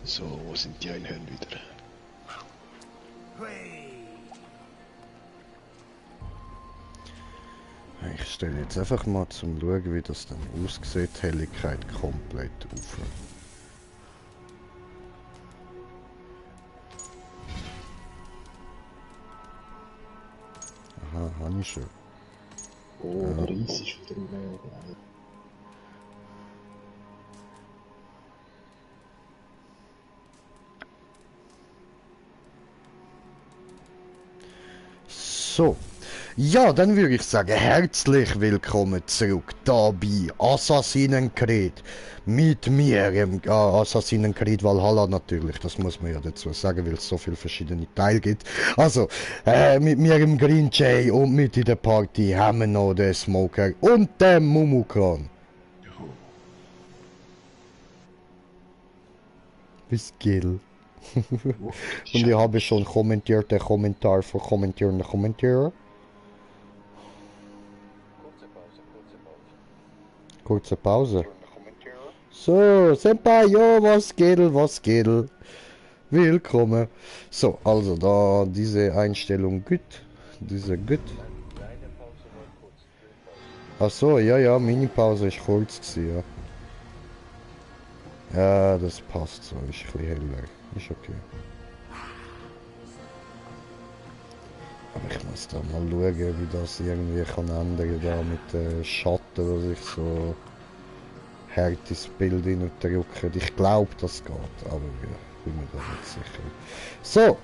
So, wo sind die Einhörner wieder? Ich stelle jetzt einfach mal zum Schauen, wie das dann aussieht. Helligkeit komplett auf. Aha, habe ich schon. Oh, Paris ist wieder geil. So. Ja, dann würde ich sagen, herzlich willkommen zurück da bei Assassin's Creed. Mit mir im Assassin's Creed Valhalla natürlich, das muss man ja dazu sagen, weil es so viele verschiedene Teile gibt. Also, mit mir im Green Jay und mit in der Party haben wir noch den Smoker und den Mumukron. Bis Gill. Und ich habe schon kommentiert, den Kommentar von kommentierenden Kommentierer. Kurze Pause. So, Senpai, jo, was geht? Willkommen. So, also da diese Einstellung gut. Diese gut. Ach so, ja, Mini-Pause ist kurz gewesen, ja. Ja, das passt so, ist ein bisschen heller. Ist okay. Aber ich muss da mal schauen, wie das irgendwie kann ändern da mit Schatten, dass ich so hart ins Bild drücke. Ich glaube, das geht, aber ich bin mir da nicht sicher. So,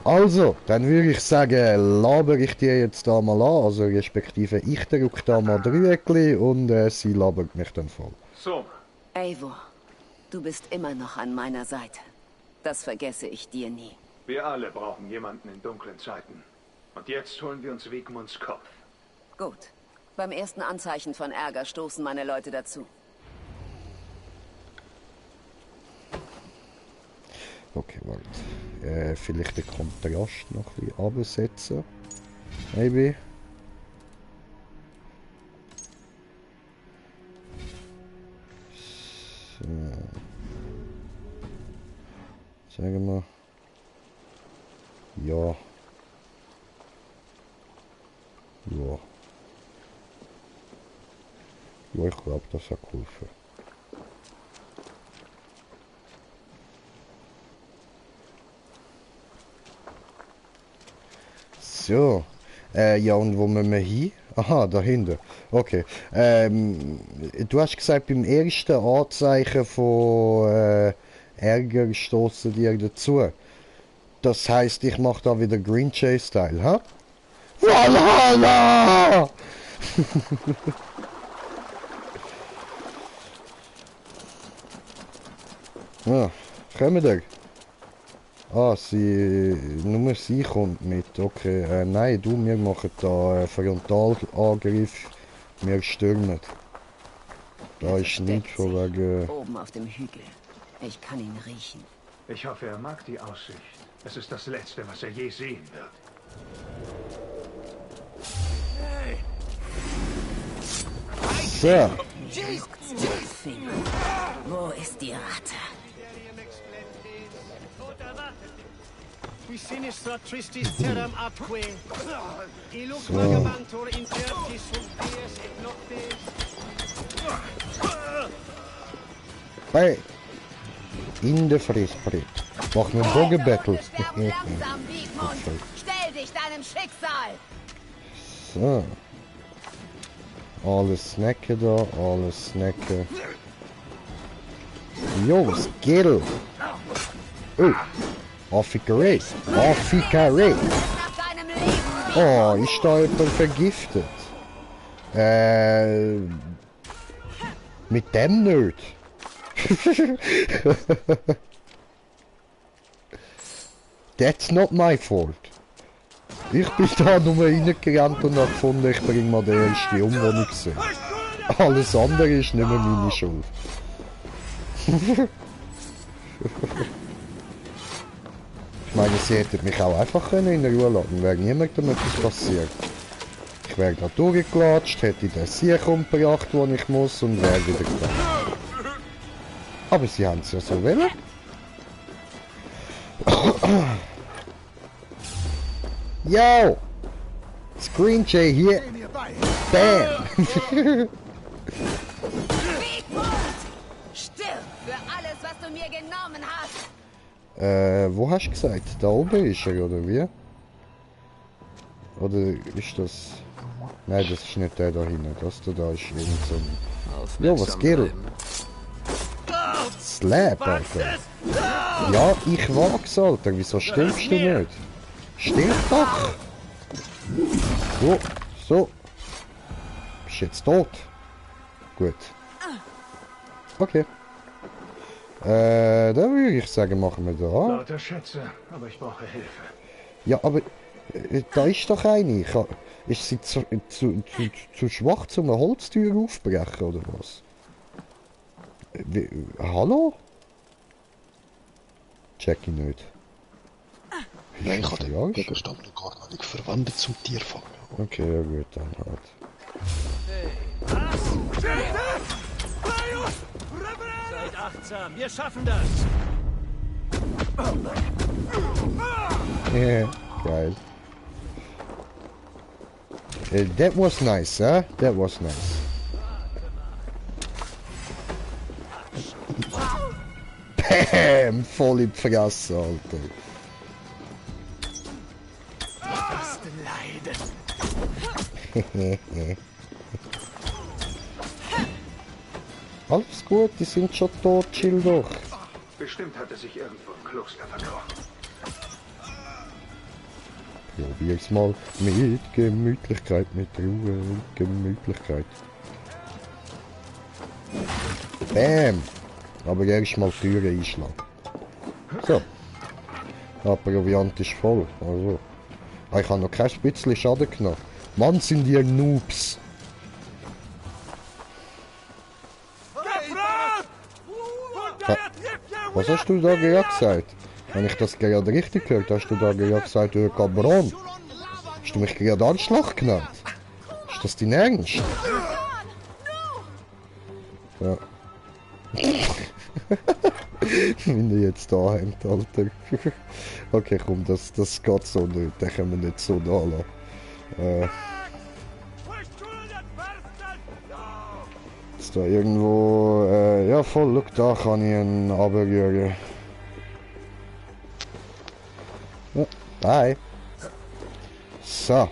also, dann würde ich sagen, laber ich dir jetzt da mal an, also respektive ich drücke da mal Dreieckli und sie labert mich dann voll. So. Eivor, du bist immer noch an meiner Seite. Das vergesse ich dir nie. Wir alle brauchen jemanden in dunklen Zeiten. Und jetzt holen wir uns Wigmunds Kopf. Gut. Beim ersten Anzeichen von Ärger stoßen meine Leute dazu. Okay, warte. Vielleicht den Kontrast noch ein bisschen absetzen. Maybe. So. Sagen wir. Ja. Ja. Ja, ich glaube, das hat geholfen. So. Ja, und wo müssen wir hin? Aha, dahinter. Okay. Du hast gesagt, beim ersten Anzeichen von Ärger stoßen dir dazu. Das heißt, ich mache da wieder Green Jay-Style, ha? Valhalla! Ja, kommen wir. Ah, nur sie kommt mit. Okay, nein, du, wir machen da Frontalangriff. Wir stürmen. Da ist nichts von wegen... Oben auf dem Hügel. Ich kann ihn riechen. Ich hoffe, er mag die Aussicht. Es ist das Letzte, was er je sehen wird. So. Wo ist die Ratte? Hey. In der Fressbrett. Mach mir Bogenbattle. Stell dich deinem Schicksal! So. Alles snacken da, alles snacken. Jungs, Gil! Oh! Affikeré! Affikeré! Oh, ist da jemand vergiftet? Mit dem nicht. That's not my fault. Ich bin da nur reingerannt und habe gefunden, ich bringe mal den ersten um, den ich sehe. Alles andere ist nicht mehr meine Schuld. Ich meine, sie hätten mich auch einfach in Ruhe lassen, wäre niemandem etwas passiert. Ich wäre da durchgelatscht, hätte den Sieg umgebracht, den ich muss, und wäre wieder gegangen. Aber sie haben es ja so wollen. Yo! Screen Jay hier. Bam! Stirb für alles, was du mir genommen hast. Wo hast du gesagt? Da oben ist er, oder wie? Oder ist das... Nein, das ist nicht der da hinten. Das da ist irgend so ein... Jo, was geht? Slap, Alter. Ja, ich wag's, Alter. Wieso stimmst du nicht? Stimmt doch! So, so. Bist jetzt tot? Gut. Okay. Dann würde ich sagen, machen wir da. Lauter Schätze, aber ich brauche Hilfe. Ja, aber da ist doch eine. Ist sie zu schwach, um eine Holztür aufzubrechen, oder was? Hallo? Check ich nicht. Nein, ich habe den Angst? Gegenstand noch gar nicht verwendet zum Tierfangen. Okay, ja gut, dann halt. Seid achtsam, wir schaffen das! Geil. That was nice, huh? That was nice. Bam! Voll in die Fresse, Alter. Das Leiden! Alles gut, die sind schon tot, chill doch. Bestimmt hat er sich irgendwo im Kloster verkrochen. Probier's mal mit Gemütlichkeit, mit Ruhe und Gemütlichkeit. Bam! Aber erst mal die Türen einschlagen. So. Der Proviant ist voll. Also. Ich habe noch kein bisschen Schaden genommen. Mann, sind die Noobs. Was hast du da gerade gesagt? Habe ich das gerade richtig gehört? Hast du da gerade gesagt, Cabron? Hast du mich gerade Anschlag genannt? Ist das dein Ernst? Ja. Wenn ihr jetzt da hängt, Alter. Okay, komm, das geht so nicht. Den können wir nicht so da lassen. Ist da irgendwo... ja voll, look, da kann ich einen runterrühren. Ja, bye. So.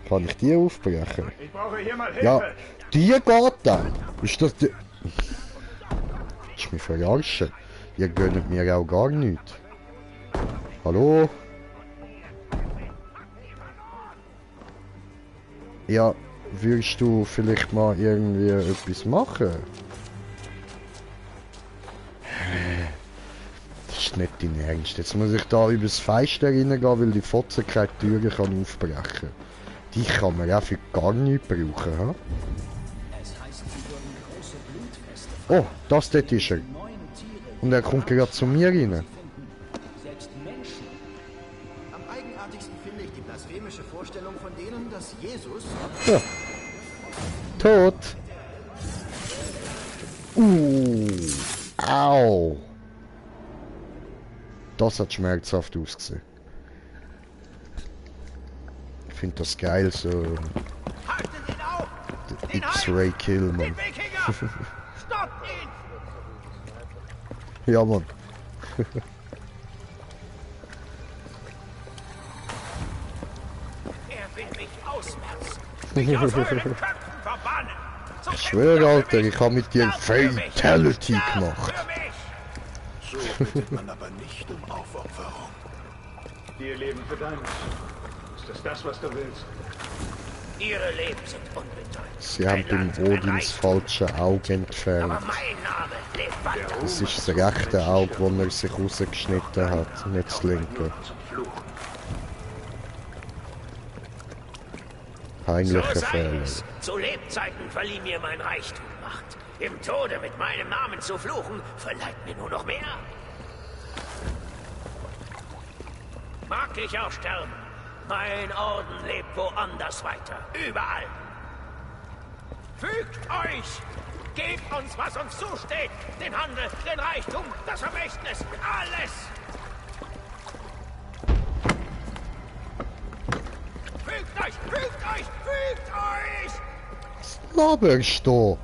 Kann ich die aufbrechen? Ich brauche hier mal Hilfe. Ja, die geht dann. Ist das die... Ist mich verarschen. Ihr gönnt mir auch gar nichts. Hallo? Ja, würdest du vielleicht mal irgendwie etwas machen? Das ist nicht dein Ernst. Jetzt muss ich da übers Fenster reingehen, weil die Fotze keine Türen kann aufbrechen kann. Die kann man auch für gar nichts brauchen, ha? Oh, das dort ist er. Und er kommt gerade zu mir rein. Am eigenartigsten finde ich die blasphemische Vorstellung von denen, dass Jesus... Ja. Tot. Au. Das hat schmerzhaft ausgesehen. Ich finde das geil, so... Der X-Ray Kill, Mann. Stoppt ihn! Ja, Mann. Er will mich ausmerzen. Mich aus euren Köpfen verbannen. So Ich schwöre, Alter, ich habe mit dir Fatality gemacht. für mich! So bittet man aber nicht um Aufopferung. Ihr Leben für deines. Ist das, was du willst? Ihre Leben sind unbedeutend. Sie haben dem Odins falsche Auge entfernt. Aber mein Name lebt weiter. Das ist das rechte Auge, das er sich rausgeschnitten hat, nicht das linke. Zum Fluchen. Peinlicher So sei Fehler. es. Zu Lebzeiten verlieh mir mein Reichtum Macht. Im Tode mit meinem Namen zu fluchen, verleiht mir nur noch mehr. Mag ich auch sterben. Mein Orden lebt woanders weiter. Überall. Fügt euch Gebt uns, was uns zusteht. Den Handel, den Reichtum, das Vermächtnis, alles. Fügt euch, fügt euch, fügt euch! Laberst du?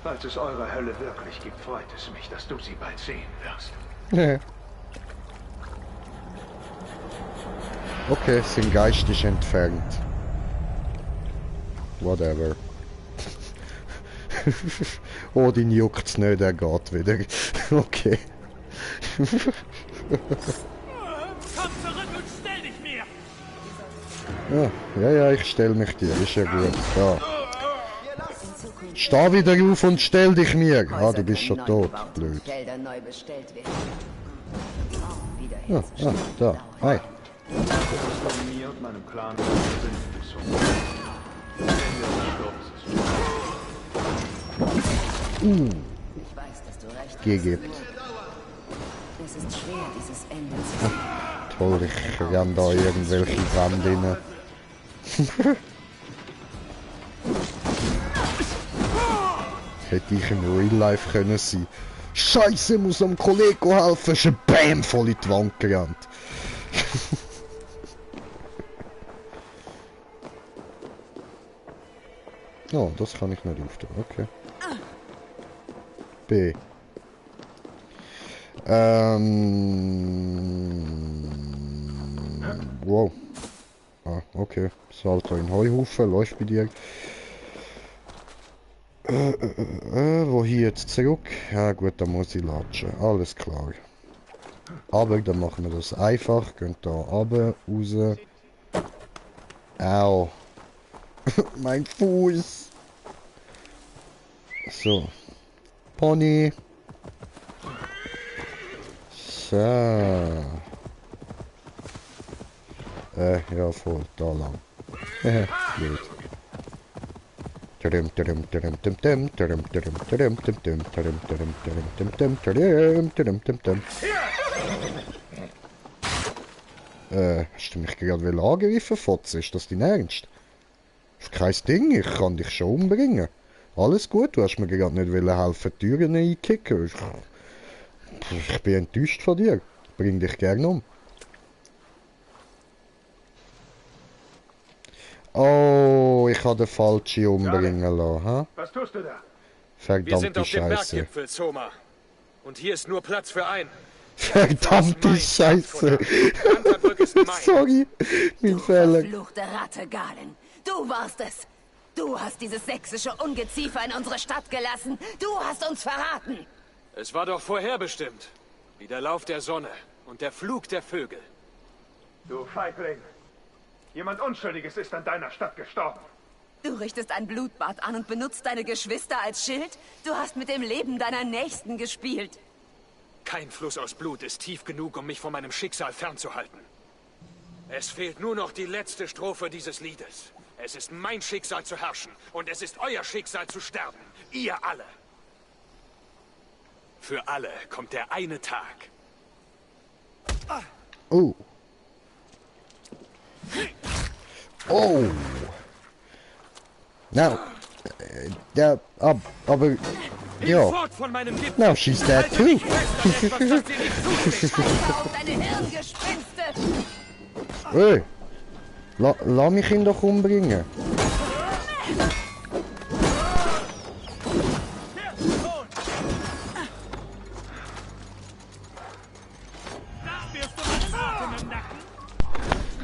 Falls es eure Hölle wirklich gibt, freut es mich, dass du sie bald sehen wirst. Nee. Okay, sein Geist ist entfernt. Whatever. Oh, den juckt's nicht, er geht wieder. Okay. Komm zurück und stell dich mir! Ja, ich stell mich dir, ist ja gut. Ja. Steh wieder auf und stell dich mir. Ah, du bist schon tot, blöd. Felder neu bestellt werden. Da, hi. Von mir und meinem Clan sind bis zum Ich weiß, dass du recht hast. Gegibt. Es ist schwer, dieses Ende zu sehen. Toll, ich renn da irgendwelche Wände rein. Hätte ich im Real Life können sein. Scheiße, muss am Kollegen helfen, ist ein Bam voll in die Wand gerannt. Oh, das kann ich nicht öffnen, okay. B. Wow. Ah, okay. Salto in Heuhaufen, läuft bei dir. Wo hier jetzt zurück? Ja gut, da muss ich latschen. Alles klar. Aber dann machen wir das einfach. Gehen da runter, raus. Au. Mein Fuß. So. Pony. So. Ja voll, da lang. Gut. Hast du mich gerade angegriffen, Fotze? Ist das dein Ernst? Ist kein Ding, ich kann dich schon umbringen. Alles gut, du hast mir gerade nicht helfen, die Türen einkicken. Ich bin enttäuscht von dir. Ich bring dich gerne um. Oh, ich habe den Falschen umbringen lassen. Ha? Was tust du da? Wir sind Verdammte auf dem Scheiße. Berggipfel, Soma. Und hier ist nur Platz für einen. Verdammte Scheiße. Ganterbrück ist mein. Sorry, mein Fehler. Verfluchte Ratte, Galen. Du warst es. Du hast dieses sächsische Ungeziefer in unsere Stadt gelassen. Du hast uns verraten. Es war doch vorherbestimmt. Wie der Lauf der Sonne und der Flug der Vögel. Du Feigling. Jemand Unschuldiges ist an deiner Stadt gestorben. Du richtest ein Blutbad an und benutzt deine Geschwister als Schild? Du hast mit dem Leben deiner Nächsten gespielt. Kein Fluss aus Blut ist tief genug, um mich von meinem Schicksal fernzuhalten. Es fehlt nur noch die letzte Strophe dieses Liedes. Es ist mein Schicksal zu herrschen und es ist euer Schicksal zu sterben. Ihr alle. Für alle kommt der eine Tag. Oh. Oh. Now. Ja, aber... Ja. Fort von meinem Lippen. Now she's dead Haltet too. mich fest an etwas, das dir nicht zusteht. Scheiße auf deine Hirngespinste! Hey. Lass mich ihn doch umbringen.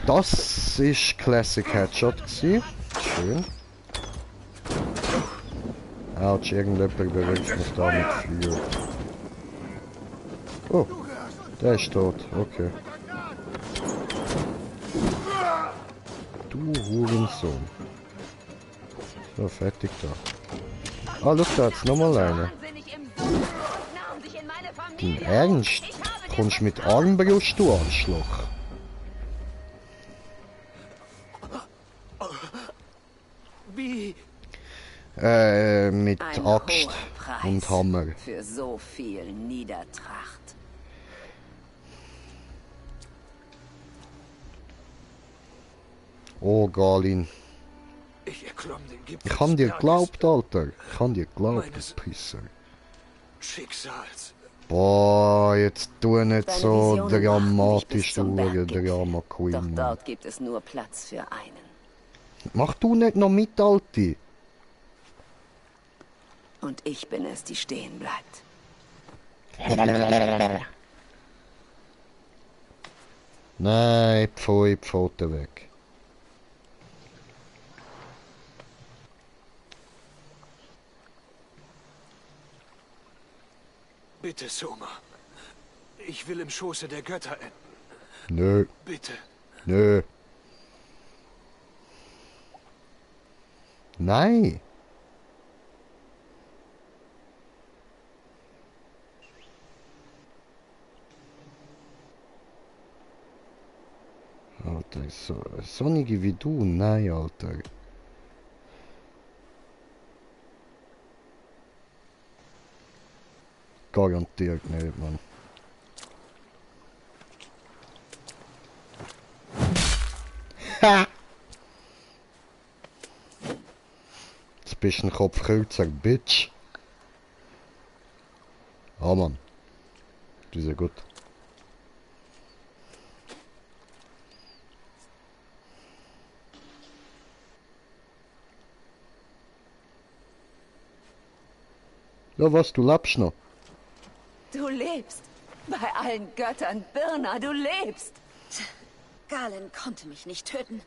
Das ist Classic Headshot gewesen. Schön. Autsch, irgendjemand bewegt mich da mit Fliegen. Oh, der ist tot, okay. Du Hurensohn. So, fertig da. Ah, look, da hat's nochmal eine. Dein Ernst? Kommst mit Armbrust, du Arschloch? Wie? Mit Ein Axt hoher Preis und Hammer. für so viel Niedertracht. Oh, Galin. Ich erklomm den Gipfel Ich han des dir Berges geglaubt, Alter. Ich han dir geglaubt, Meines- du Pisser. Schicksals. Boah, jetzt tu nicht Deine so Visionen brachten dich bis dramatisch, zum du Berggipfel. Drama Doch Queen. Mann. dort gibt es nur Platz für einen. Mach du nicht noch mit, Alti. Und ich bin es, die stehen bleibt. Nein, pfui, Pfote weg. Bitte, Soma. Ich will im Schoße der Götter enden. Nö, Bitte. nö. Nein. Alter, sonnige wie du, nein, Alter. Garantiert nicht, Mann. Ha! Jetzt bist du ein Kopf kürzer, Bitch. Ah, Mann. Das ist ja gut. Ja, was, du lebst noch? Du lebst. Bei allen Göttern, Birna, du lebst. Galen konnte mich nicht töten.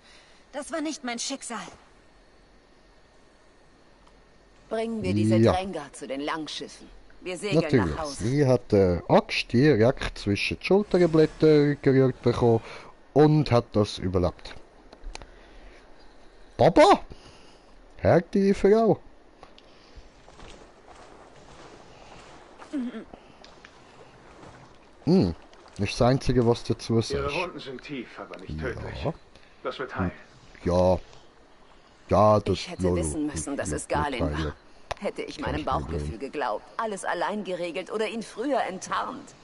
Das war nicht mein Schicksal. Bringen wir diese Ja. Dränger zu den Langschiffen. Wir segeln Natürlich. nach Hause. Sie hat den Axt direkt zwischen die Schulterblätter gerührt bekommen und hat das überlebt. Papa! Härte Frau! Hm, das ist das Einzige, was du dazu Ihre sagst. Wunden sind tief, aber nicht tödlich. Ja, Das wird heilen. ja. Ja, das Ich hätte wissen müssen, dass es Galen Teile. war. Hätte ich meinem Kein Bauchgefühl Problem. geglaubt, alles allein geregelt oder ihn früher enttarnt.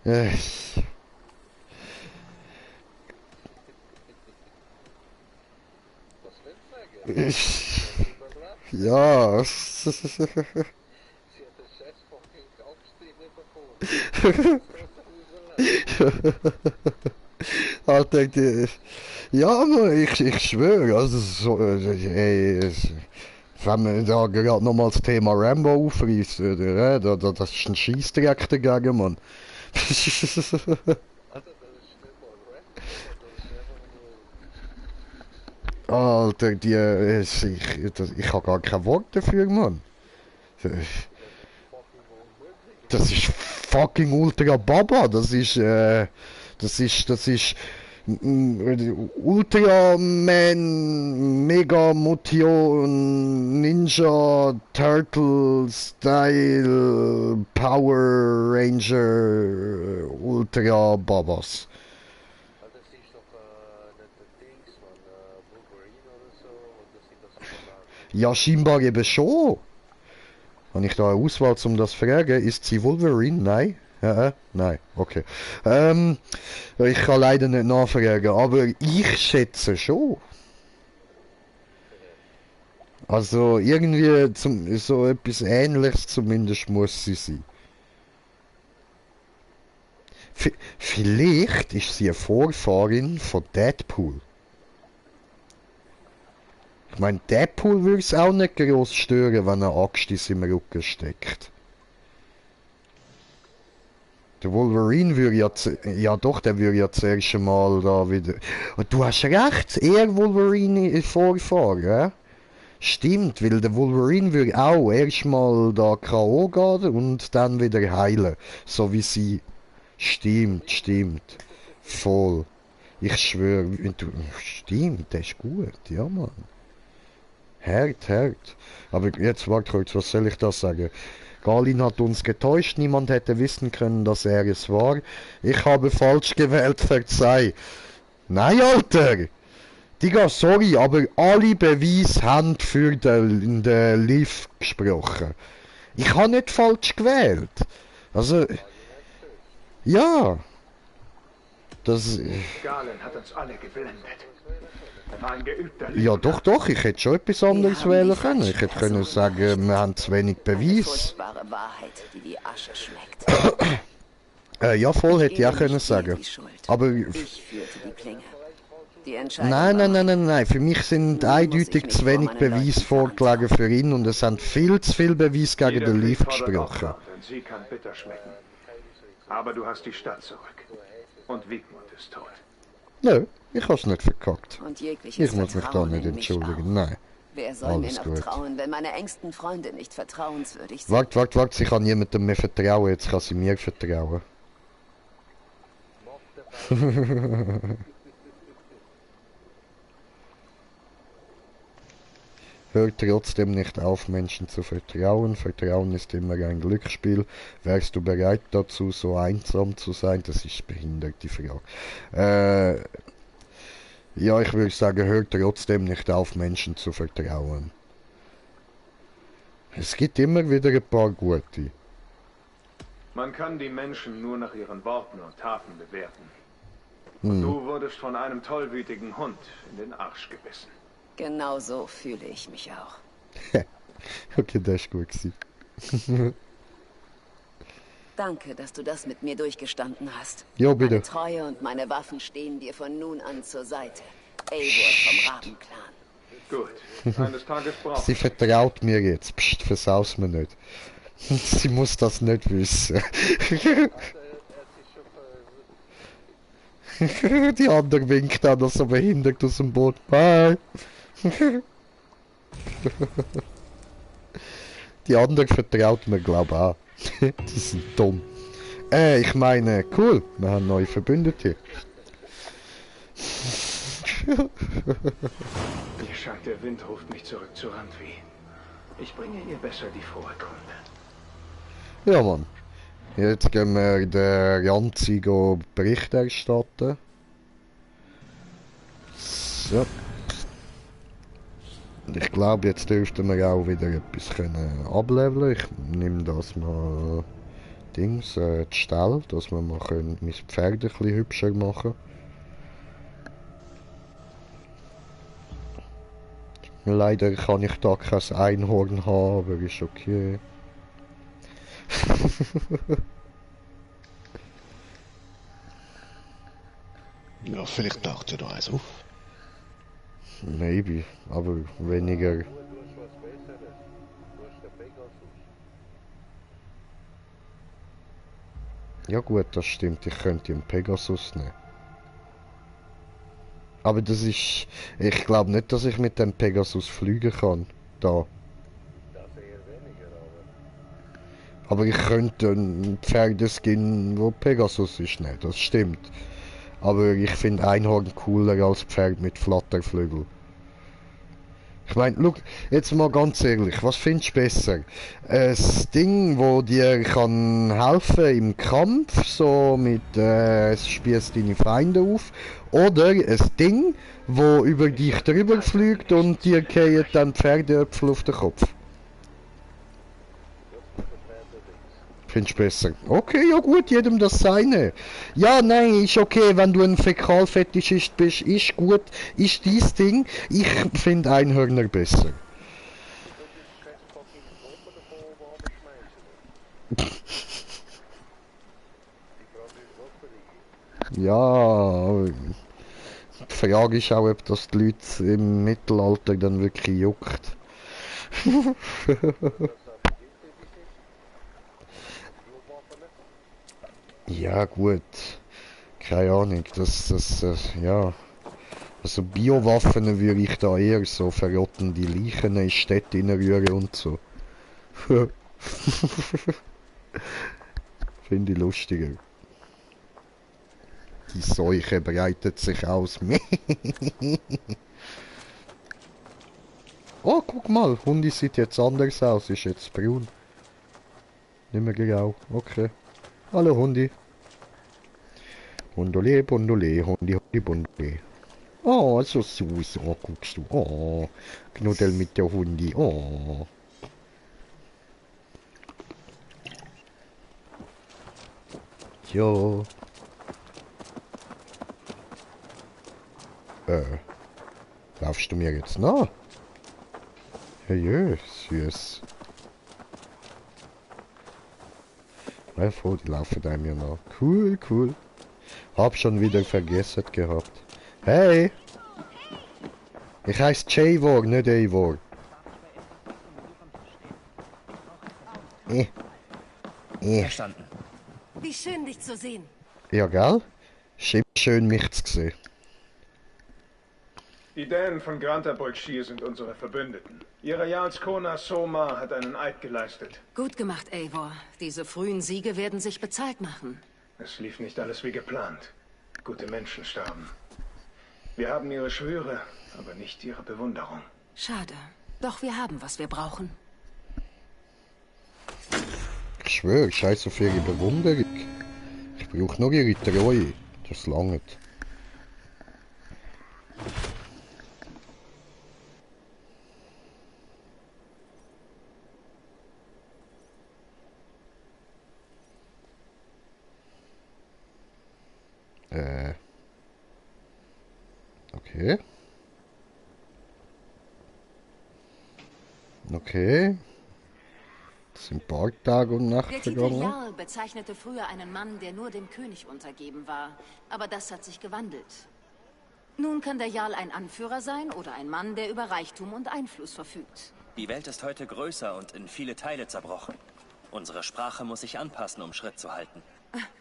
Ich. Ich. Ja. Alter, ja, Mann, ich schwöre, also so, wenn man da gerade nochmal das Thema Rambo aufreißt, das ist ein Scheissdreck dagegen, Mann. Alter, ich habe gar kein Wort dafür, Mann. Das ist fucking Ultra Baba, das ist Ultraman, Mega Motion, Ninja Turtle Style, Power Ranger, Ultra Babas. Ja, scheinbar eben schon. Habe ich da eine Auswahl, um das zu fragen? Ist sie Wolverine? Nein. Nein, okay. Ich kann leider nicht nachfragen, aber ich schätze schon. Also irgendwie so etwas Ähnliches zumindest muss sie sein. Vielleicht ist sie eine Vorfahrin von Deadpool. Ich meine, Deadpool würde es auch nicht groß stören, wenn eine Axt in seinem Rücken steckt. Der Wolverine würde ja doch, der würde ja zuerst mal da wieder... Und du hast recht, er Wolverine vorfahren, ja? Stimmt, weil der Wolverine würde auch erstmal da K.O. gehen und dann wieder heilen. So wie sie. Stimmt. Voll. Ich schwöre, stimmt, das ist gut, ja Mann. Hart. Aber jetzt warte kurz, was soll ich da sagen? Galin hat uns getäuscht, niemand hätte wissen können, dass er es war. Ich habe falsch gewählt, verzeih. Nein, Alter! Digga, sorry, aber alle Beweise haben für den Liv gesprochen. Ich habe nicht falsch gewählt. Also... Ja! Das... Galen hat uns alle geblendet. Er war ein geübter Ja, Lügner. doch, ich hätte schon etwas anderes haben wählen die können. falsche Ich hätte können Person sagen, wir haben zu wenig Eine Beweis. furchtbare Wahrheit, die wie Asche schmeckt. Ja, voll hätte ich auch gebe können nicht dir sagen. die Schuld. Aber... Ich führte die Klinge. Die Entscheidung Nein, war nein, nein, nein, nein. Für mich sind Nun muss ich eindeutig mich zu vor wenig meinen Beweis Leuten vorgelegen für ihn und es haben viel zu viel Beweis gegen Jeder den Krieg Leaf fordert gesprochen. Opfer, denn sie kann bitter schmecken. Aber du hast die Stadt zurück. Und Wiegmund ist tot. Nö, ich hab's nicht verkackt. und jegliches Ich muss mich da Vertrauen nicht in mich entschuldigen, auch. nein. Wer soll Alles mir noch gut. trauen, wenn meine engsten Freunde nicht vertrauenswürdig sind? Wart, sie kann niemandem mehr vertrauen, jetzt kann sie mir vertrauen. Hört trotzdem nicht auf, Menschen zu vertrauen. Vertrauen ist immer ein Glücksspiel. Wärst du bereit dazu, so einsam zu sein? Das ist behindert, die Frage. Ja, ich würde sagen, hört trotzdem nicht auf, Menschen zu vertrauen. Es gibt immer wieder ein paar gute. Man kann die Menschen nur nach ihren Worten und Taten bewerten. Und du wurdest von einem tollwütigen Hund in den Arsch gebissen. Genau so fühle ich mich auch. Okay, das ist gut gewesen. Danke, dass du das mit mir durchgestanden hast. Jo, bitte. Meine Treue und meine Waffen stehen dir von nun an zur Seite. Eivor vom Rabenclan. Gut, eines Tages brauchst Sie vertraut mir jetzt. Psst, versaus mir nicht. Sie muss das nicht wissen. Die andere winkt auch noch so behindert aus dem Boot. Bye. Die andere vertraut mir, glaube ich, auch. Die sind dumm. Ich meine, cool. Wir haben neue Verbündete. Mir scheint, der Wind ruft mich zurück zu Randvi. Ich bringe ihr besser die frohe Kunde. Ja, Mann. Jetzt gehen wir der Janzi Bericht erstatten. So. Und ich glaube, jetzt dürften wir auch wieder etwas können ableveln. Ich nehme das mal Dings, die Stelle, dass wir mal können mein Pferd ein bisschen hübscher machen. Leider kann ich da kein Einhorn haben, aber ist okay. Ja, vielleicht taucht ja da eins auf. Maybe, aber weniger. Ja gut, das stimmt, ich könnte einen Pegasus nehmen. Aber das ist... Ich glaube nicht, dass ich mit dem Pegasus fliegen kann. Da. Aber ich könnte einen Pferdeskin, wo Pegasus ist, nehmen, das stimmt. Aber ich finde Einhorn cooler als Pferd mit Flatterflügel. Ich meine, look, jetzt mal ganz ehrlich, was findest du besser? Ein Ding, wo dir kann helfen im Kampf, so mit, es spießt deine Feinde auf, oder ein Ding, wo über dich drüber fliegt und dir fallen dann Pferdeäpfel auf den Kopf? Findest du besser? Okay, ja gut, jedem das seine. Ja, nein, ist okay, wenn du ein Fäkalfetischist bist, ist gut, ist dies Ding. Ich finde Einhörner besser. Ja, die Frage ist auch, ob das die Leute im Mittelalter dann wirklich juckt. Ja gut, keine Ahnung, ja, also Biowaffen würde ich da eher so verrottende Leichen in Städte reinrühren und so. Finde ich lustiger. Die Seuche breitet sich aus. Oh, guck mal, Hundi sieht jetzt anders aus, ist jetzt braun. Nicht mehr grau, okay. Hallo Hundi. Hundole, Bundole, Hundi, Hundi, Bundole. Oh, so süß. Oh, guckst du. Oh, Knuddel mit der Hundi. Oh. Ja. Laufst du mir jetzt nach? Ja, süß. Ja, voll, die laufen einem ja nach. Cool, cool. Hab schon wieder vergessen gehabt. Hey! Ich heiße Javor, nicht Eivor. Verstanden. Wie schön, dich zu sehen. Ja, gell? Ist immer schön, mich zu sehen. Die Dänen von Grantabrückschir sind unsere Verbündeten. Ihre Jarlskona Soma hat einen Eid geleistet. Gut gemacht, Eivor. Diese frühen Siege werden sich bezahlt machen. Es lief nicht alles wie geplant. Gute Menschen starben. Wir haben ihre Schwüre, aber nicht ihre Bewunderung. Schade. Doch wir haben, was wir brauchen. Ich schwöre, ich scheiße auf ihre Bewunderung. Ich brauche nur ihre Treue. Das langt. Okay. Okay. Es sind ein paar Tage und Nacht Der Titel vergangen. Jarl bezeichnete früher einen Mann, der nur dem König untergeben war. Aber das hat sich gewandelt. Nun kann der Jarl ein Anführer sein oder ein Mann, der über Reichtum und Einfluss verfügt. Die Welt ist heute größer und in viele Teile zerbrochen. Unsere Sprache muss sich anpassen, um Schritt zu halten.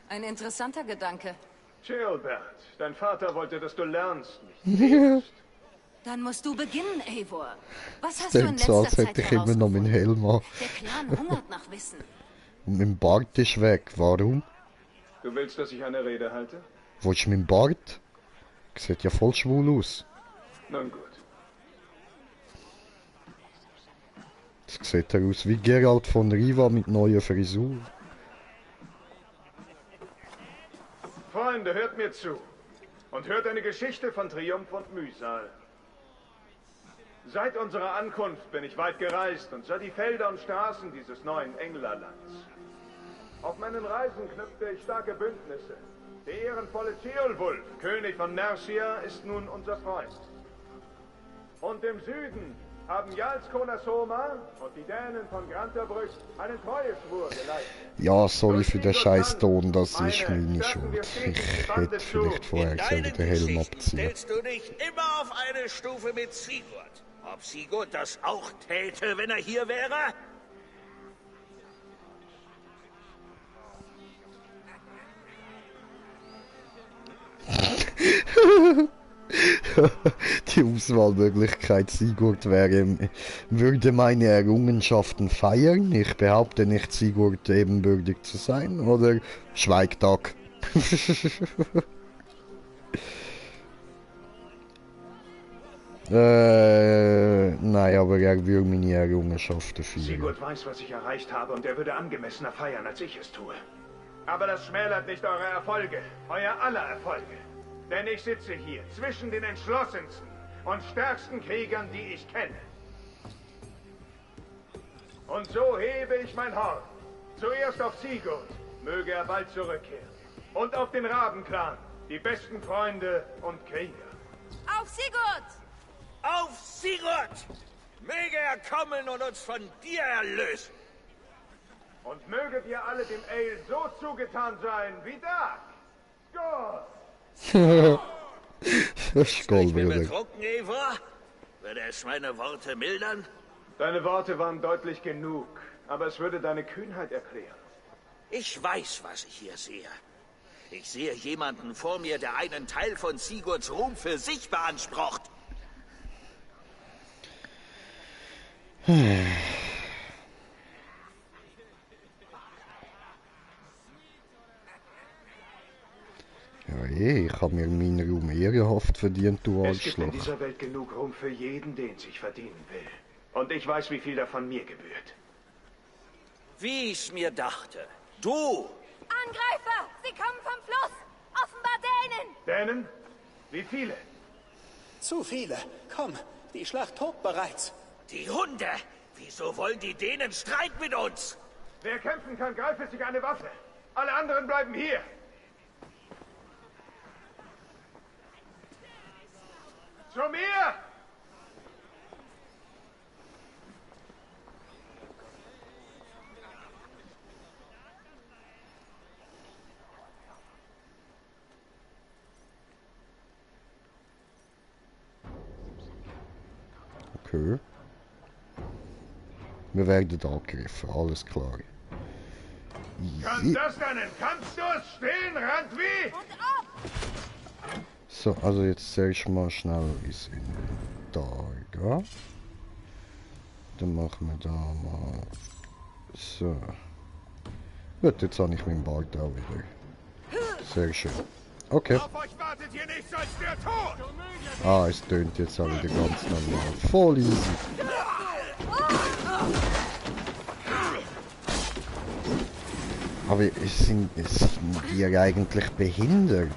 Ein interessanter Gedanke. Gilbert, dein Vater wollte, dass du lernst, nicht lebst. Dann musst du beginnen, Eivor. Was hast du in Stimmt so, als letzter hätte Zeit ich immer noch meinen herausgefunden? Helm an. Der Clan hungert nach Wissen. Und mein Bart ist weg. Warum? Du willst, dass ich eine Rede halte? Wo ist mein Bart? Sieht ja voll schwul aus. Nun gut. Das sieht ja aus wie Geralt von Riva mit neuer Frisur. Freunde, hört mir zu. Und hört eine Geschichte von Triumph und Mühsal. Seit unserer Ankunft bin ich weit gereist und sah die Felder und Straßen dieses neuen Englerlands. Auf meinen Reisen knüpfte ich starke Bündnisse. Der ehrenvolle Ceolwulf, König von Mercia, ist nun unser Freund. Und im Süden haben Jarlskona Soma und die Dänen von Grantabrück einen Treueschwur geleistet. Ja, sorry für den Scheißton, das ist meine Schuld. Ich hätte vielleicht vorher selber den Helm abziehen. Stellst du dich immer auf eine Stufe mit Sigurd? Ob Sigurd das auch täte, wenn er hier wäre? Die Auswahlmöglichkeit Sigurd würde meine Errungenschaften feiern. Ich behaupte nicht, Sigurd ebenbürtig zu sein. Oder Schweigtag. Nein, aber er würde meine Errungenschaften feiern. Sigurd weiß, was ich erreicht habe, und er würde angemessener feiern, als ich es tue. Aber das schmälert nicht eure Erfolge, euer aller Erfolge. Denn ich sitze hier zwischen den entschlossensten und stärksten Kriegern, die ich kenne. Und so hebe ich mein Horn. Zuerst auf Sigurd, möge er bald zurückkehren. Und auf den Rabenclan, die besten Freunde und Krieger. Auf Sigurd! Auf Sigurd! Möge er kommen und uns von dir erlösen. Und möget ihr alle dem Ale so zugetan sein wie Dag. Skål! Das ist Gold, Ich bin Bruder. betrunken, Eivor. Würde es meine Worte mildern? Deine Worte waren deutlich genug, aber es würde deine Kühnheit erklären. Ich weiß, was ich hier sehe. Ich sehe jemanden vor mir, der einen Teil von Sigurds Ruhm für sich beansprucht. Ja, ich habe mir meinen Ruhm ehrenhaft verdient, du Es gibt in Arschloch. dieser Welt genug Ruhm für jeden, den sich verdienen will. Und ich weiß, wie viel davon mir gebührt. Wie ich's mir dachte. Du! Angreifer! Sie kommen vom Fluss! Offenbar Dänen! Dänen? Wie viele? Zu viele. Komm, die Schlacht tobt bereits. Die Hunde! Wieso wollen die Dänen Streit mit uns? Wer kämpfen kann, greife sich eine Waffe. Alle anderen bleiben hier. Okay. Wir werden angegriffen, alles klar. Kann das deinen Kampfsturz stillen, Randvieh? So, also jetzt zuerst mal schnell ins Inventar gehen. Dann machen wir da mal... So. Gut, jetzt habe ich meinen Bart auch wieder. Sehr schön. Okay. Auf euch wartet hier nichts als der Tod! Ah, es tönt jetzt auch wieder ganz normal. Voll easy. Aber sind ihr eigentlich behindert?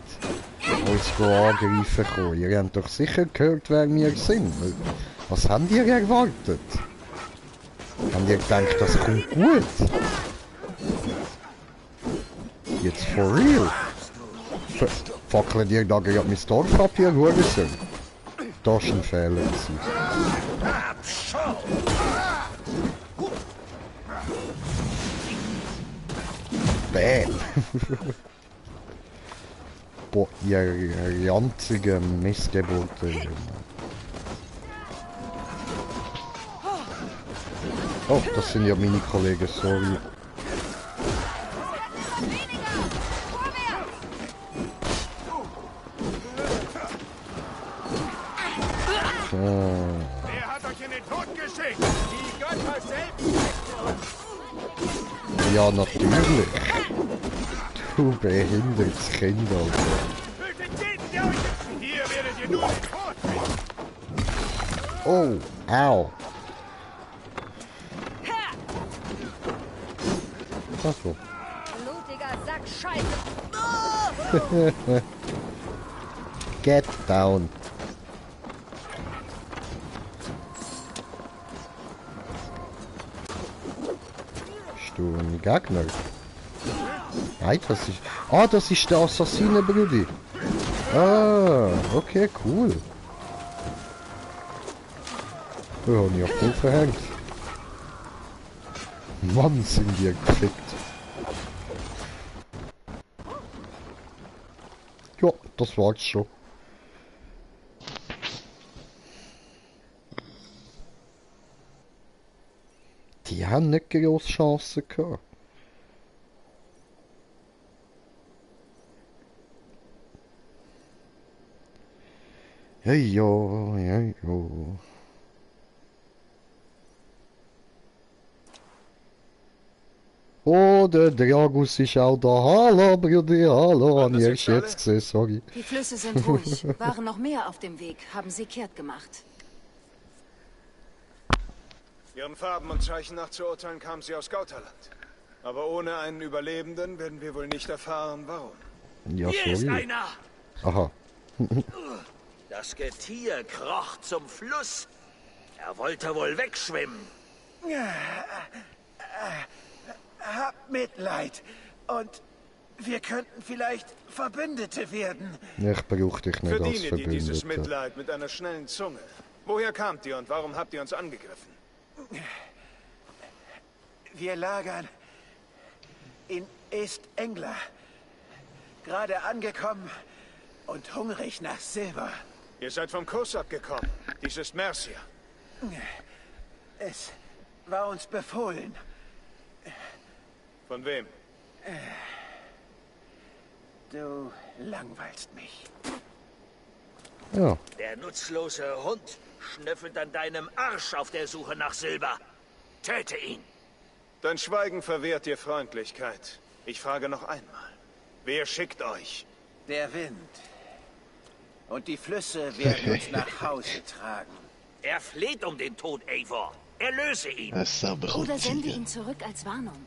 Uns angreifen kommen. Ihr habt doch sicher gehört, wer wir sind. Was habt ihr erwartet? Habt ihr gedacht, das kommt gut? Jetzt for real? Fackelt ihr da gerade mein Dorf ab, ihr Hurensohn? Das ist ein Fehler gewesen. Bäm! Boah, ihr ranzige Missgeburten. Oh, das sind ja meine Kollegen, sorry. Wer hat euch in den Tod geschickt? Die Götter selbst! Ja, natürlich. Du behindertes Kind, Alter. Hier werdet ihr nur den Tod finden. Oh, au. Ach so. Blutiger Sack Scheiße. Get down. Bist du ein Gegner? Nein, das ist... Ah, das ist der Assassine, Brudi. Ah, okay, cool. Da habe ich ja voll verhängt. Mann, sind wir gefickt. Ja, das war's schon. Die haben nicht groß Chancen gehabt. Ja, ja, ja, ja. Oh, der Dragus ist auch da. Hallo, Brudi, hallo. Habe ich erst jetzt gesehen, sorry. Die Flüsse sind ruhig. Waren noch mehr auf dem Weg, haben sie kehrt gemacht. Ihren Farben und Zeichen nach zu urteilen kamen sie aus Gauterland. Aber ohne einen Überlebenden werden wir wohl nicht erfahren, warum. Ja, Hier ist sorry. einer! Aha. Das Getier kroch zum Fluss. Er wollte wohl wegschwimmen. Habt Mitleid. Und wir könnten vielleicht Verbündete werden. Ich brauche dich nicht als Verdiene dir dieses Verbündeter. Mitleid mit einer schnellen Zunge. Woher kamt ihr und warum habt ihr uns angegriffen? Wir lagern in Est-Engla. Gerade angekommen und hungrig nach Silber. Ihr seid vom Kurs abgekommen. Dies ist Mercia. Es war uns befohlen. Von wem? Du langweilst mich. Ja. Der nutzlose Hund schnüffelt an deinem Arsch auf der Suche nach Silber. Töte ihn. Dein Schweigen verwehrt dir Freundlichkeit. Ich frage noch einmal. Wer schickt euch? Der Wind. Und die Flüsse werden uns nach Hause tragen. Er fleht um den Tod, Eivor. Erlöse ihn. Oder sende ihn zurück als Warnung.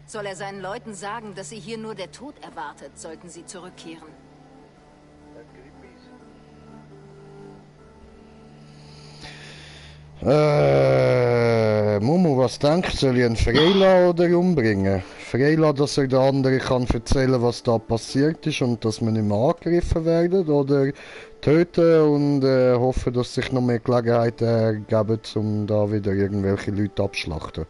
Soll er seinen Leuten sagen, dass sie hier nur der Tod erwartet, sollten sie zurückkehren. Momo, was denkst du? Soll ich einen Freila oder umbringen? Freila, dass er der andere kann erzählen, was da passiert ist und dass wir nicht mehr angegriffen werden? Oder töten und hoffen, dass sich noch mehr Gelegenheiten ergeben, um da wieder irgendwelche Leute abzuschlachten?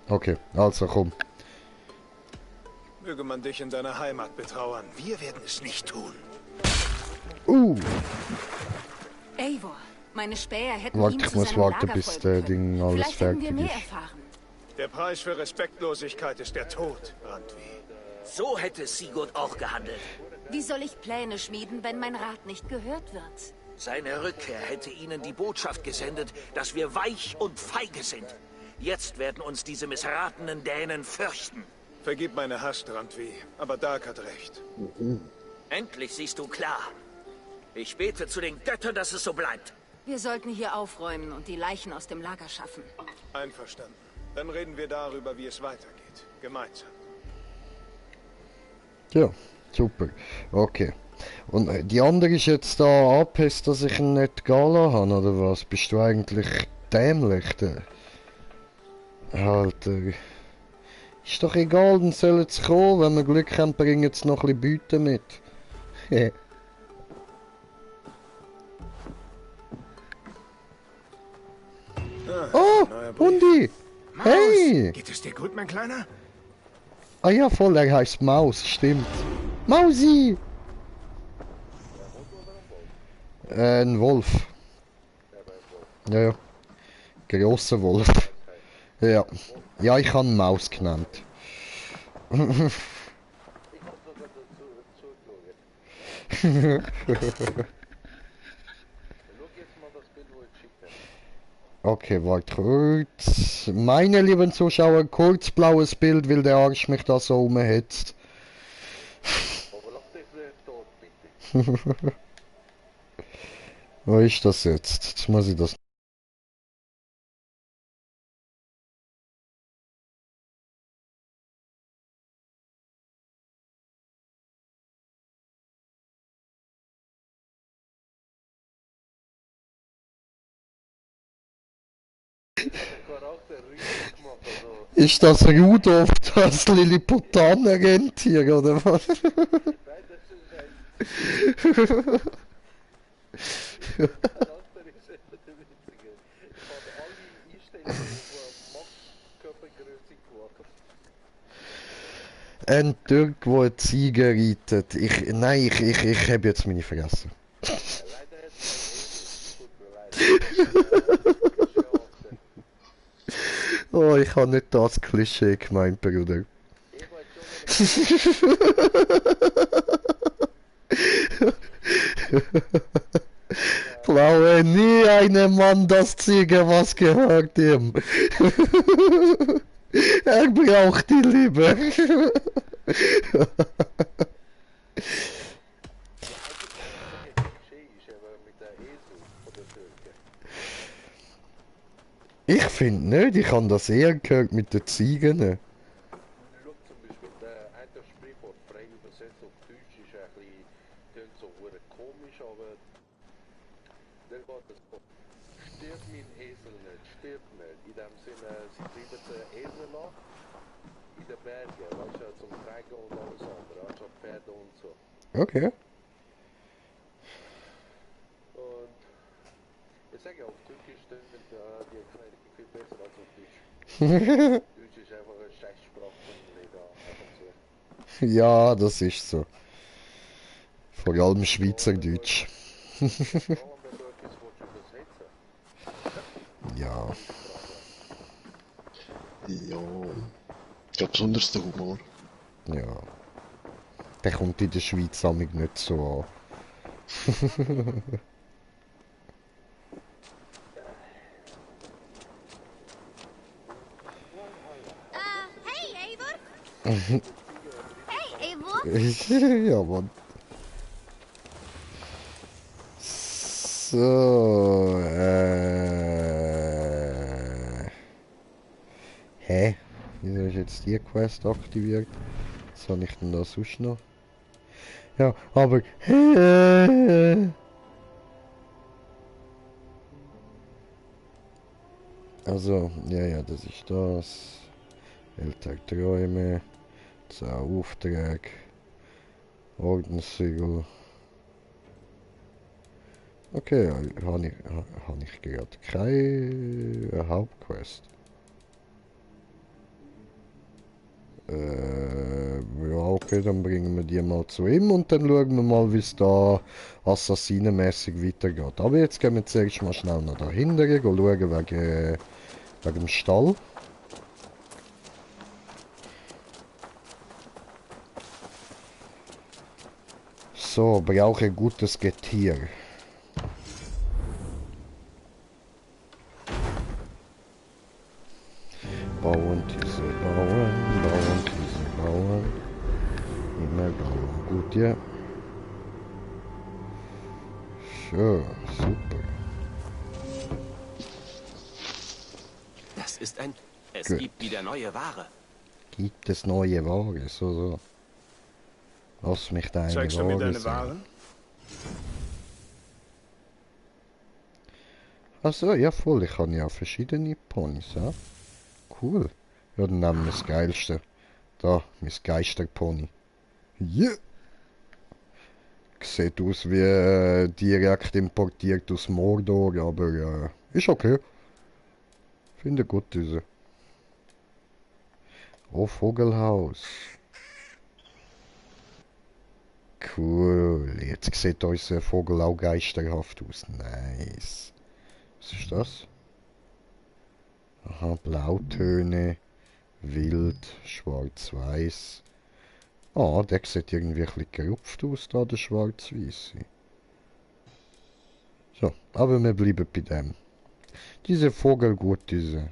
Okay, also komm. Möge man dich in deiner Heimat betrauern. Wir werden es nicht tun. Meine Späher hätten Warte, ihm ich zu muss seinem warten, Lager bis folgen der können. Ding alles Vielleicht hätten wir fertig mehr ist. erfahren. Der Preis für Respektlosigkeit ist der Tod, Randvi. So hätte Sigurd auch gehandelt. Wie soll ich Pläne schmieden, wenn mein Rat nicht gehört wird? Seine Rückkehr hätte ihnen die Botschaft gesendet, dass wir weich und feige sind. Jetzt werden uns diese missratenen Dänen fürchten. Vergib meine Hast, Randvi, aber Dark hat recht. Endlich siehst du klar. Ich bete zu den Göttern, dass es so bleibt. Wir sollten hier aufräumen und die Leichen aus dem Lager schaffen. Einverstanden. Dann reden wir darüber, wie es weitergeht. Gemeinsam. Ja, super. Okay. Und die andere ist jetzt da angepisst, dass ich ihn nicht gala habe, oder was? Bist du eigentlich dämlich? Alter. Ist doch egal, dann sollen sie kommen. Wenn wir Glück haben, bringen sie noch ein bisschen Beute mit. Oh, Hundi! Hey! Geht es dir gut, mein Kleiner? Ah ja, voll, er heißt Maus, stimmt. Mausi! Ein Wolf. Ja, ja. Grosser Wolf. Ja. Ja, ich habe Maus genannt. Okay, warte kurz. Meine lieben Zuschauer, kurz blaues Bild, weil der Arsch mich da so umhetzt. Wo ist das jetzt? Jetzt muss ich das... Ist das Rudolf, das Lilliputaner-Rentier, oder was? Ein Türk, der eine Ziege reitet. Nein, ich habe jetzt meine vergessen. Oh, ich habe nicht das Klischee gemeint, Bruder. Blaue nie einem Mann das Ziege, was gehört ihm. Er braucht die Liebe. Ich finde nicht, ich habe das eher gehört mit den Ziegen. Okay. Und ich sage auf Türkisch, die Erklärung viel besser als auf Deutsch. Deutsch ist einfach eine Scheißsprache von Leda, einfach so. Ja, das ist so. Vor allem Schweizerdeutsch. Ja. Ja. Ich glaube besonders der Humor. Ja. Der kommt in der Schweiz amig nicht so an. Hey, Eivor! Hey, Eivor! Ja, Mann. So, Hä? Wieso ist jetzt die Quest aktiviert? Was habe ich denn da sonst noch? Ja, aber... Also, ja, das ist das. Ältere Träume. 10 Aufträge. Ordenssiegel. Okay, habe ich gerade keine Hauptquest. Ja, okay, dann bringen wir die mal zu ihm und dann schauen wir mal, wie es da assassinenmäßig weitergeht. Aber jetzt gehen wir zuerst mal schnell nach dahinter, schauen wegen dem Stall. So, brauche gutes Getier. Bauen, diese bauen. Immer bauen. Gut, ja. So, super. Das ist ein... Es Gut. gibt wieder neue Ware. Gibt es neue Ware? So. Lass mich deine Zeigst du mir Ware deine sehen. Ware? Achso, ja voll, ich habe ja verschiedene Ponys, ja. Cool. Ja, dann nehmen wir das Geilste. Da, mein Geisterpony. Yeah! Sieht aus wie direkt importiert aus Mordor, aber ist okay. Finde gut diese. Oh, Vogelhaus. Cool. Jetzt sieht unser Vogel auch geisterhaft aus. Nice. Was ist das? Aha, Blautöne. Wild, schwarz-weiß. Ah, der sieht irgendwie ein bisschen gerupft aus, da der schwarz-weiße. So, aber wir bleiben bei dem. Diese Vogel gut, diese.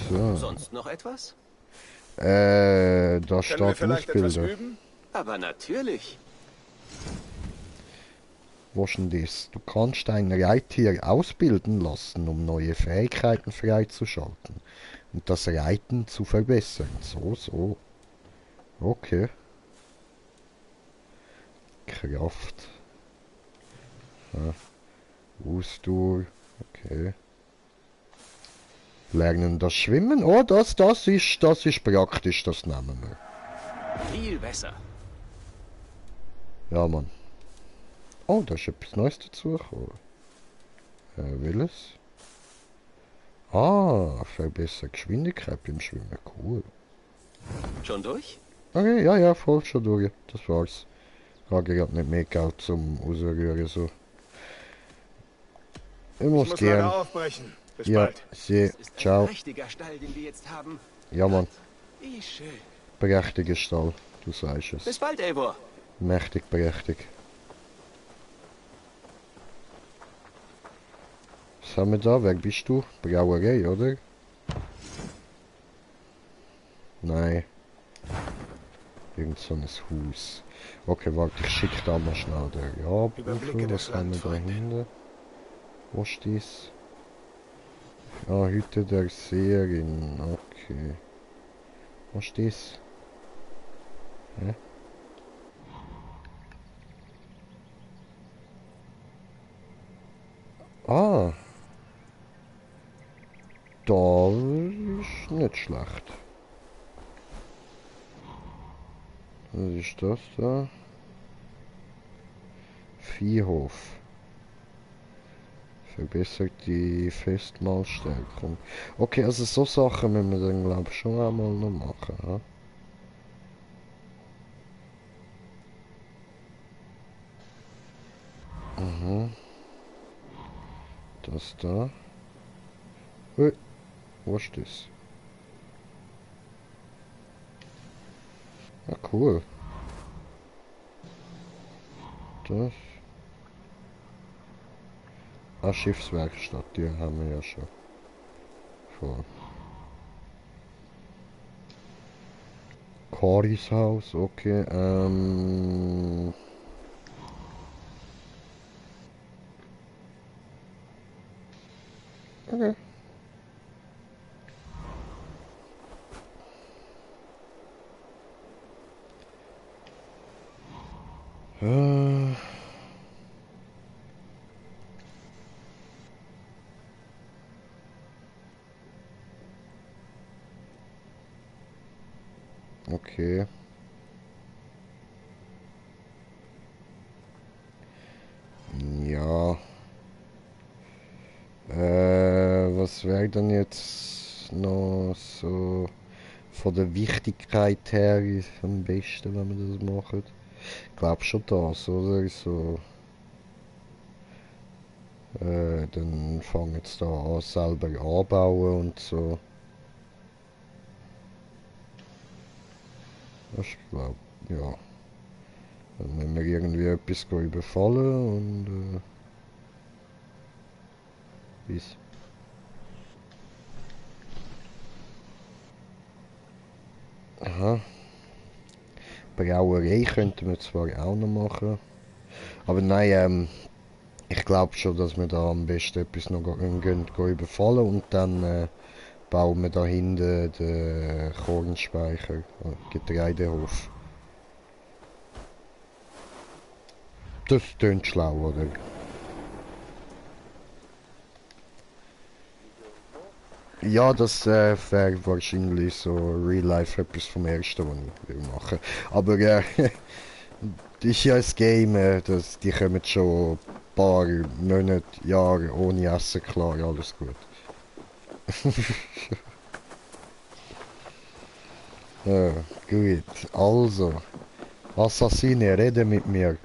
So. Sonst noch etwas? Da Können wir steht vielleicht etwas Ausbilder. üben? Aber natürlich. Wo ist denn das? Du kannst ein Reittier ausbilden lassen, um neue Fähigkeiten freizuschalten und das Reiten zu verbessern. So. Okay. Kraft. Ja. Ausdauer. Okay. Lernen das Schwimmen. Oh, das ist praktisch, das nehmen wir. Viel besser. Ja, Mann. Oh, da ist etwas Neues dazugekommen. Will es? Ah, verbessert Geschwindigkeit beim Schwimmen. Cool. Schon durch? Okay, ja, voll schon durch. Das war's. Ich habe gerade nicht mehr Geld zum Rausrühren, so. Ich muss leider gehen. aufbrechen. Bis Ja, bald. sehe. Ciao. Prächtiger Stall, den wir jetzt haben. Ja, Mann. Wie schön. Prächtiger Stall. Du sagst es. Bis bald, Eivor. Mächtig prächtig. Was haben wir da? Wer bist du? Brauerei, oder? Nein. Irgend so ein Haus. Okay, warte, ich schicke da mal schnell den Überblicke Jabrufer. das Was haben wir Land, da Freunde. hinten? Wo ist das? Ah, Hütte der Seherin. Okay. Was ist das? Hä? Ah. Da ist nicht schlecht. Was ist das da? Viehhof. Verbessert die Festmahlstärkung. Okay, also so Sachen müssen wir dann glaube ich schon einmal noch machen. Ja? Das da. Ui, wo ist das? Ah, cool. Das. Ah, Schiffswerkstatt, die haben wir ja schon. Vor. Coris Haus, okay, Okay. Okay. Ja. Was wäre dann jetzt noch so von der Wichtigkeit her am besten, wenn wir das machen? Ich glaube schon das, oder? So, dann fangen jetzt da an, selber anbauen und so. Ich glaube, ja. Dann müssen wir irgendwie etwas überfallen und bis. Aha. Brauerei könnten wir zwar auch noch machen. Aber nein, ich glaube schon, dass wir da am besten etwas noch gehen überfallen und dann bauen wir da hinten den Kornspeicher, Getreidehof. Das klingt schlau, oder? Ja, das wäre wahrscheinlich so Real Life etwas vom Ersten, was ich will machen. Aber das ist ja ein Game, die kommen schon ein paar Monate, Jahre ohne Essen klar, alles gut. Ja, gut, also, Assassine, rede mit mir.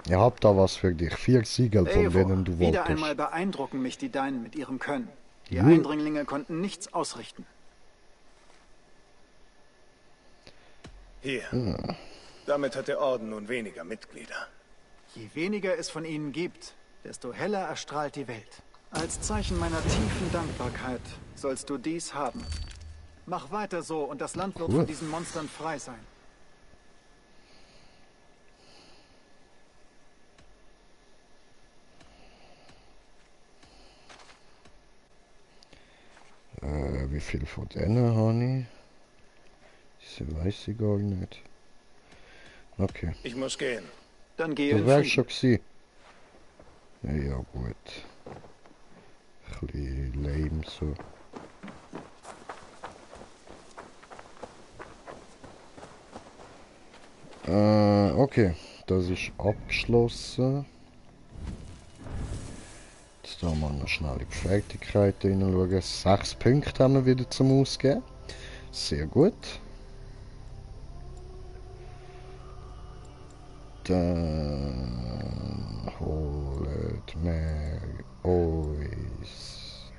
Ich hab da was für dich, 4 Siegel, von Eivor, denen du wieder wolltest. einmal beeindrucken mich die Deinen mit ihrem Können. Die Ja. Eindringlinge konnten nichts ausrichten. Hier. Ja. Damit hat der Orden nun weniger Mitglieder. Je weniger es von ihnen gibt, desto heller erstrahlt die Welt. Als Zeichen meiner tiefen Dankbarkeit sollst du dies haben. Mach weiter so und das Land wird Cool. von diesen Monstern frei sein. Wie viel von denen habe ich? Diese weiß ich gar nicht. Okay. Ich muss gehen. Dann gehe Das in wäre Frieden. schon gewesen. Ja, gut. Ein bisschen lame so. Okay. Das ist abgeschlossen. Jetzt haben wir noch schnell in die Fertigkeiten hineinschauen. 6 Punkte haben wir wieder zum Ausgeben. Sehr gut. Dann holt mir uns.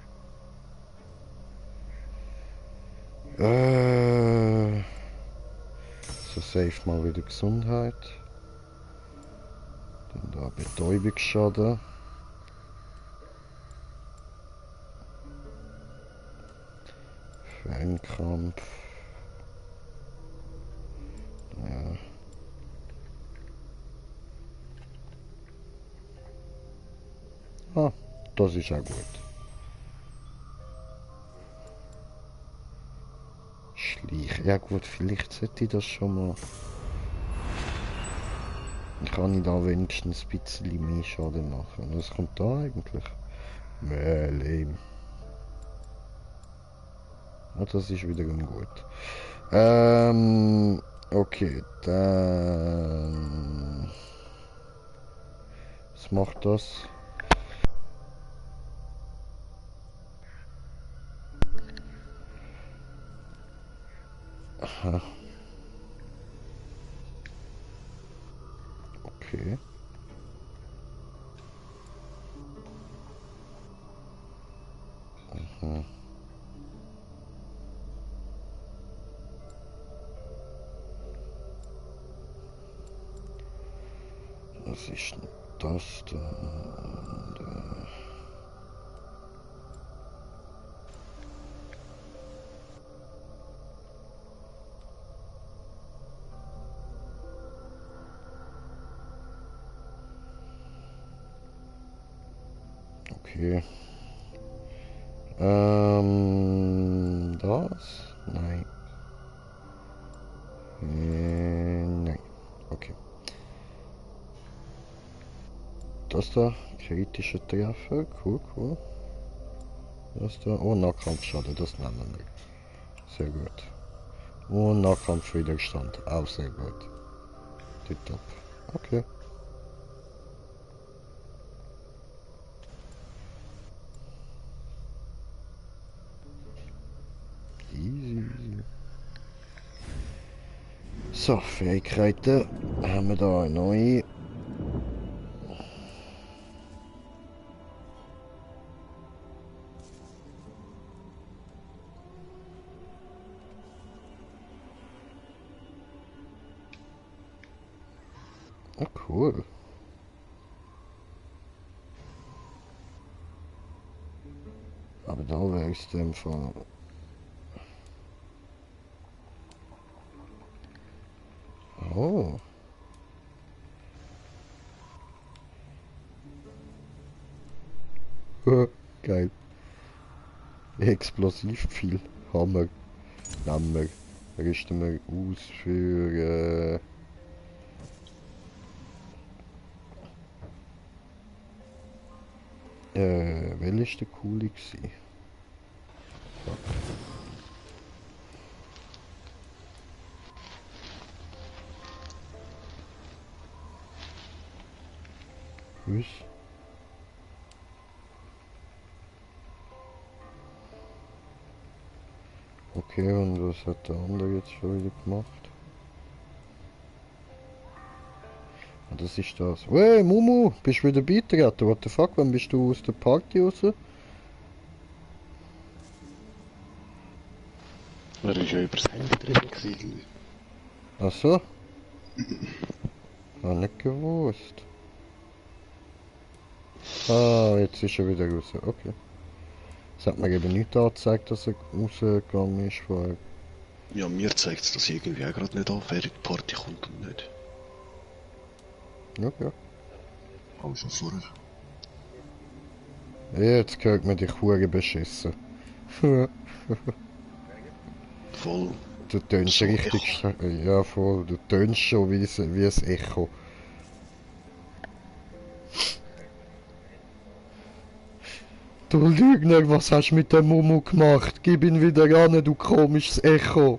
So safe mal wieder Gesundheit. Dann da Betäubungsschaden. Fernkampf. Ja. Ah, das ist auch gut. Schleich. Ja gut, vielleicht sollte ich das schon mal. Dann kann ich da wenigstens ein bisschen mehr Schaden machen. Was kommt da eigentlich? Lame. Ah, das ist wiederum gut. Okay, dann. Was macht das? Aha. Okay. Aha. Was ist denn das da? Okay. Das? Nein. Nein. Okay. Das da, kritische Treffer, cool, cool. Das da, oh, Nahkampfschaden, das nehmen wir. Sehr gut. Und Nahkampfwiderstand, auch sehr gut. Tipptopp. Okay. So, Fähigkeiten haben wir da eine neue. Oh, cool. Aber da wäre es in dem Fall. Oh. Geil. Explosiv viel. Hammer. Hammer. Rüsten wir aus für... welcher ist der coole gewesen? Was? Okay, und was hat der andere jetzt schon wieder gemacht? Ah, das ist das. Hey, Mumu, bist du wieder beigetreten? What the fuck, wann bist du aus der Party raus? Er ist ja übers Handy drin gewesen. Ach so? Hab nicht gewusst. Ah, jetzt ist er wieder raus. Okay. Es hat mir eben nicht angezeigt, dass er rausgegangen ist vorher. Ja, mir zeigt es, dass irgendwie auch gerade nicht an, wer in die Party kommt und nicht. Okay. Auch schon vorher. Jetzt hört man dich hure beschissen. Voll. Du tönst So richtig... Ja, voll. Du tönst schon wie ein Echo. Du Lügner, was hast du mit dem Mumu gemacht? Gib ihn wieder an, du komisches Echo.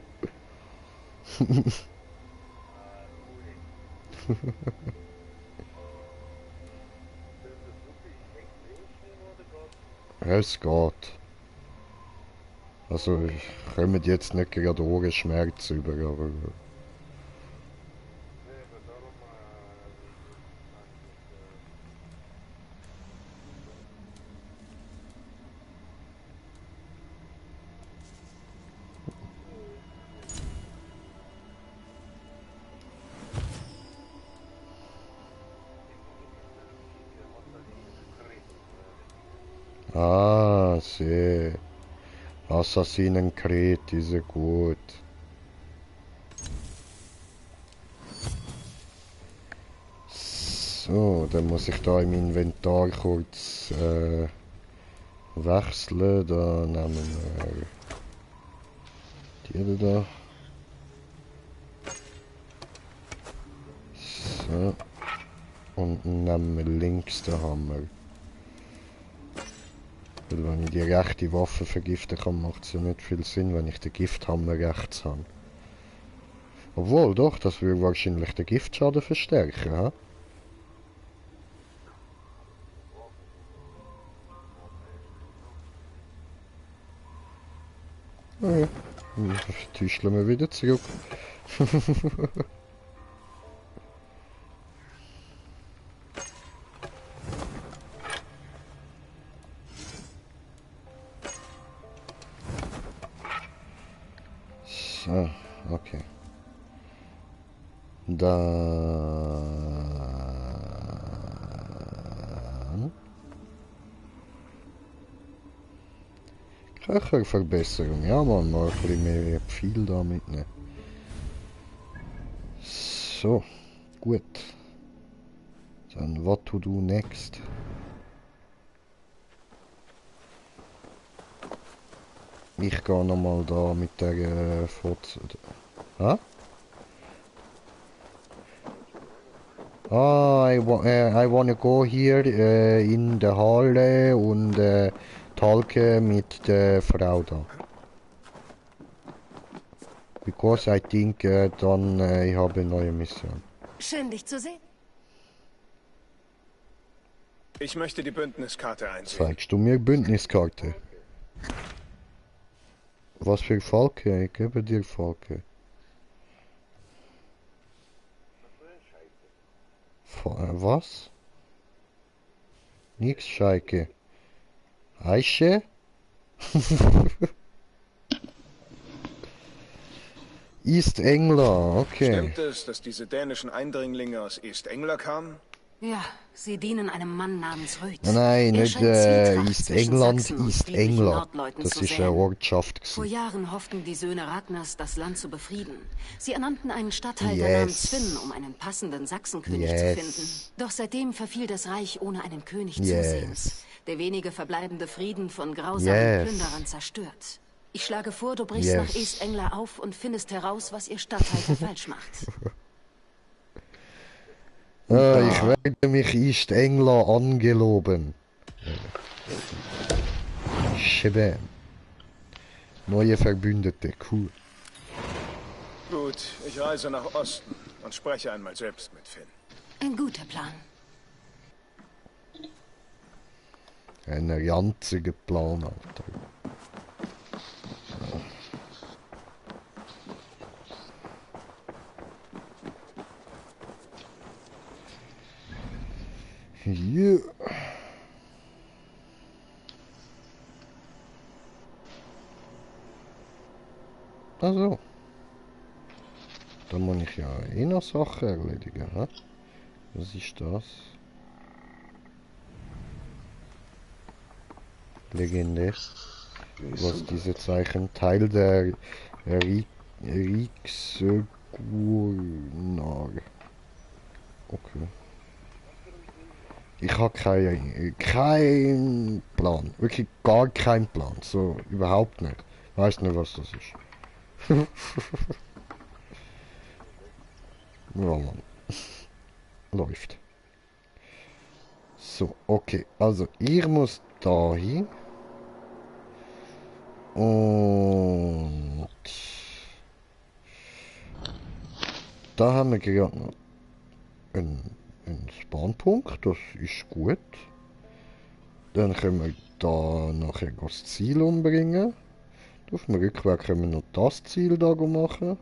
Es geht. Also, ich komme jetzt nicht gerade Ohrenschmerzen über, aber... Ah, sehe. Assassinenkret, diese gut. So, dann muss ich da im Inventar kurz wechseln. Da nehmen wir die da. So. Und nehmen wir links den Hammer. Weil wenn ich die rechte Waffe vergiften kann, macht es ja nicht viel Sinn, wenn ich den Gifthammer rechts habe. Obwohl doch, das würde wahrscheinlich den Giftschaden verstärken, ha? Ja, täuscheln wir wieder zurück. So, okay. Dann... Köcherverbesserung, ja man, mal ein bisschen mehr Pfeil da mitnehmen. So, gut. Dann, what to do next? Ich gehe nochmal da mit der Foto. Hä? Ah, I wanna go here in der Halle und talke mit der Frau da. Because I think dann ich habe eine neue Mission. Schön, dich zu sehen. Ich möchte die Bündniskarte einsehen. Zeigst du mir Bündniskarte? Was für Falke? Ich gebe dir Falke. Was? Nix, Scheike. Eiche? East Engler, okay. Stimmt es, dass diese dänischen Eindringlinge aus East Engler kamen? Ja, sie dienen einem Mann namens Rüd. Nein, Er nicht scheint Zwietracht East zwischen England, Sachsen und East friedlichen Engler. Nordleuten Das zu ist eine säen. Ortschaft. Vor Jahren hofften die Söhne Ragnars, das Land zu befrieden. Sie ernannten einen Statthalter Yes. namens Finn, um einen passenden Sachsenkönig zu Yes. finden. Doch seitdem verfiel das Reich ohne einen König Yes. zusehends. Der wenige verbleibende Frieden von grausamen Yes. Plünderern zerstört. Ich schlage vor, du brichst Yes. nach East Engler auf und findest heraus, was ihr Statthalter falsch macht. Ich werde mich East Engler angeloben. Schäbem. Neue Verbündete, cool. Gut, ich reise nach Osten und spreche einmal selbst mit Finn. Ein guter Plan. Ein ranziger Plan, Alter. Ja. Also. Da muss ich ja eh noch Sachen erledigen, hä? Was ist das? Legendär. Was diese Zeichen? Teil der Rixögunar. Okay. Ich habe keinen Plan. Wirklich gar keinen Plan. So, überhaupt nicht. Weiß nicht, was das ist. Ja, Mann. Läuft. So, okay. Also, ihr müsst da hin. Und da haben wir gerade noch einen Spawnpunkt, das ist gut. Dann können wir da nachher das Ziel umbringen. Auf dem Rückweg können wir noch das Ziel da machen.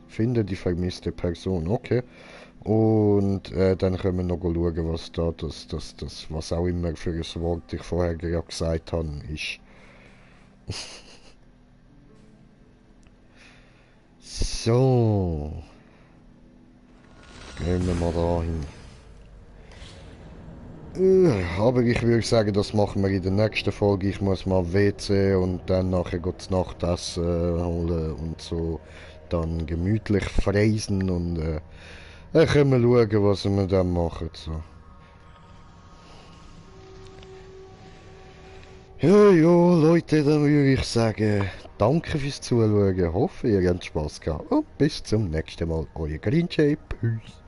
Finde die vermisste Person, okay. Und dann können wir noch schauen, was da das was auch immer für ein Wort ich vorher gerade gesagt habe, ist. So. Gehen wir mal da hin. Aber ich würde sagen, das machen wir in der nächsten Folge. Ich muss mal WC und dann nachher das Nachtessen holen und so. Dann gemütlich freisen und dann können wir schauen, was wir dann machen. So. Ja, Leute, dann würde ich sagen, danke fürs Zuschauen. Hoffe, ihr habt Spaß gehabt und bis zum nächsten Mal. Euer Green Jay. Peace.